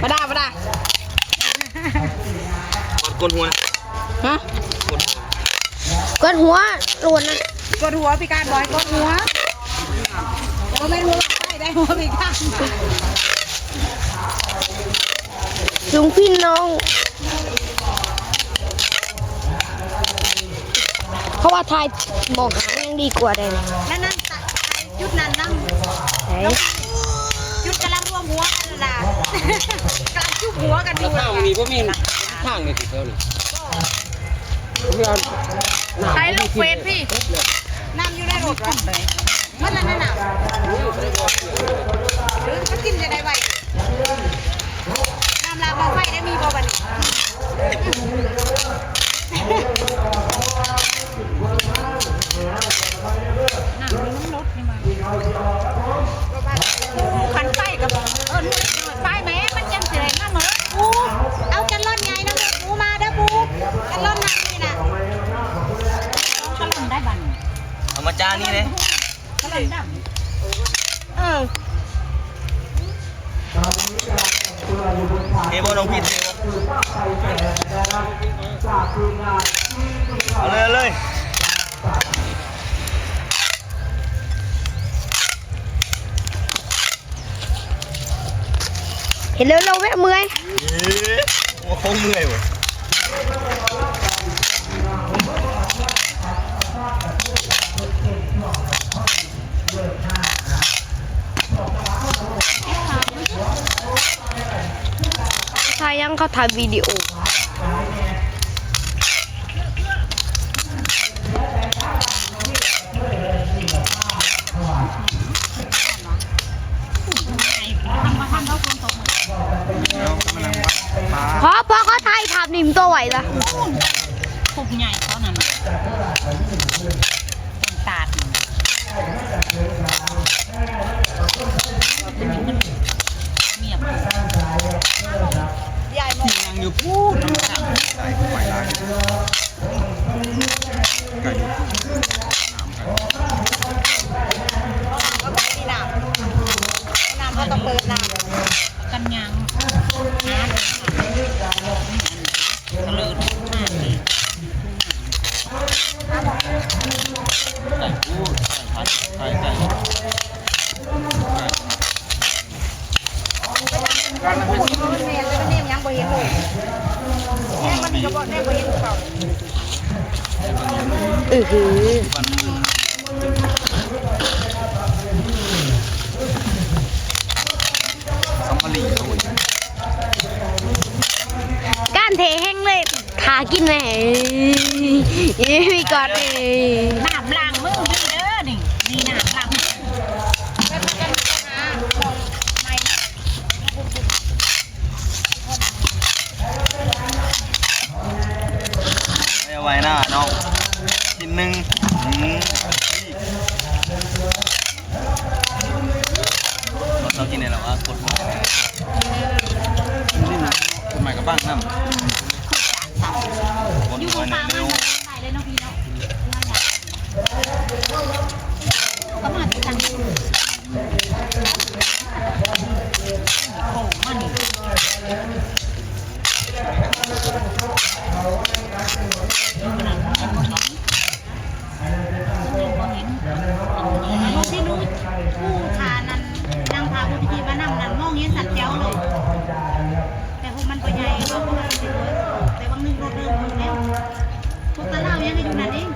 ບໍ່ໄດ້ ບໍ່ໄດ້ ກວດຫົວນະ ຮະ ກວດຫົວ ກວດຫົວໂລດນະ ກວດຫົວພິການ ບໍ່ໃຫ້ກວດຫົວ ບໍ່ແມ່ນຫົວໄຂ້ໄດ້ ຫົວພິການ ລຸງພີ່ນ້ອງ ເພາະວ່າຖ່າຍໝອງຫາງຍັງດີກວ່າເດ້ ນັ້ນໆ ຈຸດນັ້ນນຳ ໃສ ຈຸດກຳລັງລວມຫົວກັນຫັ້ນນະ ກຳລັງຈຸບຫົວກັນຢູ່ ທາງນີ້ບໍ່ມີທາງນີ້ຕິ ແຖວນີ້ ໃສລູກເຟດພີ່ ນ້ຳຢູ່ໃນລົດວະ ມັນນັ້ນນະ ຫຼືມັນກິນຈະໄດ້ໄວ ນ້ຳລາບເບົາໄຟໄດ້ມີບໍ່ບັດນີ້ ນ້ຳຢູ່ນຳລົດນີ້ມາ ຄັນໄຟກໍ ເອີ ໄຟແມ່ ມັນຈັ່ງຊິໄດ້ນຳ ເອີ ປູ ເອົາກັນລອນໃຫຍ່ນຳ ປູ ມາເດີປູ ກັນລອນນັ້ນນີ້ນະ ກັນລອນໄດ້ບັດນີ້ ເອົາມາຈານນີ້ເດ້ ເອີ ເທບໍ່ນ້ອງພີດ ເທບໍ່ ເອົາເລີຍ ເອົາເລີຍ ເຮັດເລັວໆ ແວະເມື່ອຍ ເອີ ໂອ້ ເຂົາເມື່ອຍເວີ້ຍ. ຖ່າຍຫຍັງ ເຂົາຖ່າຍວິດີໂອ. ພໍ ພໍເຂົາຖ່າຍພາບນີ້ມັນຕົວໄວລະ ພຸບໃຫຍ່ເຂົານັ້ນ ຕາດ ມັນງຽບ ຍັງຢູ່ພຸ້ນ ໄກ ໄກຫຼາຍ ໄກຢູ່ ນ້ຳ ນ້ຳ ເຂົາຕ້ອງເປີດນ້ຳ ກັນຍາງ ກະເລີດມາກເລີຍ ໄກ ໂອ້ ໄກ ໄກ ໄກ ການລະເປັນ ແມ່ນແລ້ວ ແນມຍັງບໍ່ເຫັນເລີຍ ແນມມັນກໍບໍ່ ແນມບໍ່ເຫັນຄືເກົ່າ ອື ສຳມະລີ ໂອ້ຍ ການເທແຮງເລີຍ ຫາກິນແນ່ ເອີ ມີກ່ອນ ເອີ ນ້ຳລ້າງມືມີເດີ ນີ້ ມີນ້ຳລ້າງມື ໄວໆ ນະນ້ອງ ກິນໜຶ່ງ ອືມ ເຮົາກິນໄດ້ແລ້ວວ່າ ກົດຫົວ ກົດໄມ້ກະບັງນຳ ຢູ່ບ່ອນມັນໄດ້ເລີຍເນາະພີ່ເນາະ ກະມາຕິດຕັ້ງ ໂອ້ ມັນ ມອງເຫັນ ຜູ້ທ່ານນັ້ນ ນາງພາຜູ້ທີ່ມານຳນັ້ນ ມອງເຫັນຊັດແຈ້ວເລີຍ ແຕ່ຮູບມັນບໍ່ໃຫຍ່ ເຂົາກໍວ່າຊິເວີກ ແຕ່ບາງໜຶ່ງລົດເລີ່ມຢູ່ແລ້ວ ພວກຕາລາວຍັງຢູ່ນັ້ນເອງ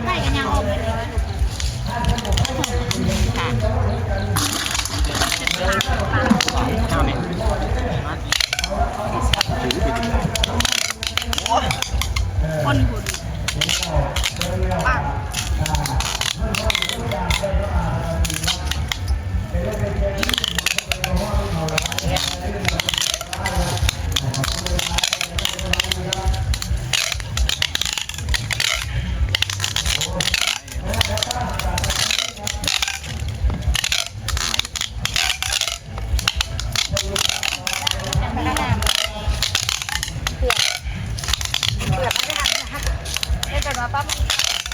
ໄປກະຍ່າງອອກເບິດເລີຍ ຄົນພຸ້ນ ປາກ. ເປືອກ ເປືອກມັນຈະຫັກ ເຮັດແບບວ່າປັບ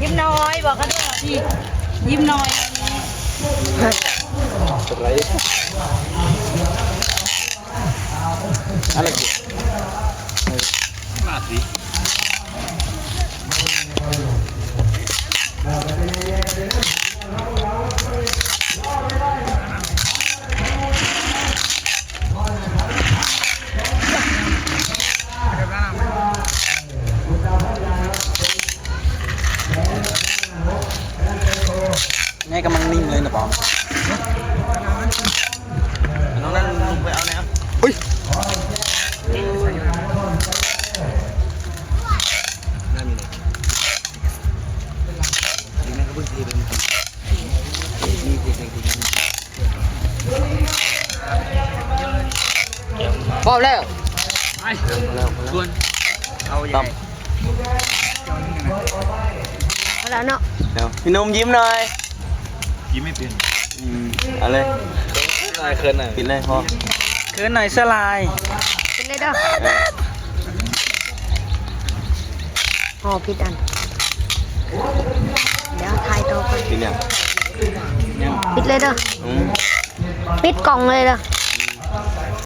ຍິ້ມນ້ອຍ ບອກເຂົາດ້ວຍວ່າ ພີ່ ຍິ້ມນ້ອຍ. ແມ່ກຳລັງນິ່ງເລີຍນະປອມ. ນ້ອງນັ້ນລົງໄປເອົາແນວ ອຸ້ຍ ນ້ຳຢູ່ໃນ ຢູ່ໃນກະບຶ້ງທີ່ເປັນ ມີທີ່ເປັນທີ່ ພ້ອມແລ້ວ ໄປ ຊວນ ເອົາໃຫຍ່ ເອົາແລ້ວເນາະ. ເອົາ ພີ່ໜຸ່ມຍິ້ມໜ່ອຍ. ກິນໄມ່ເປັນ ອືມ ເອົາເລີຍ ເຂີນໜ້ອຍ ເຂີນໜ້ອຍ ປິດເລີຍພໍ່ ເຂີນໜ້ອຍສະຫຼາຍ ປິດເລີຍເດີ. ອໍ ຜິດອັນ ດຽວຖ່າຍຕໍ່ກ່ອນ ປິດແລ້ວ ປິດເລີຍເດີ. ອືມ ປິດກ້ອງເລີຍເດີ.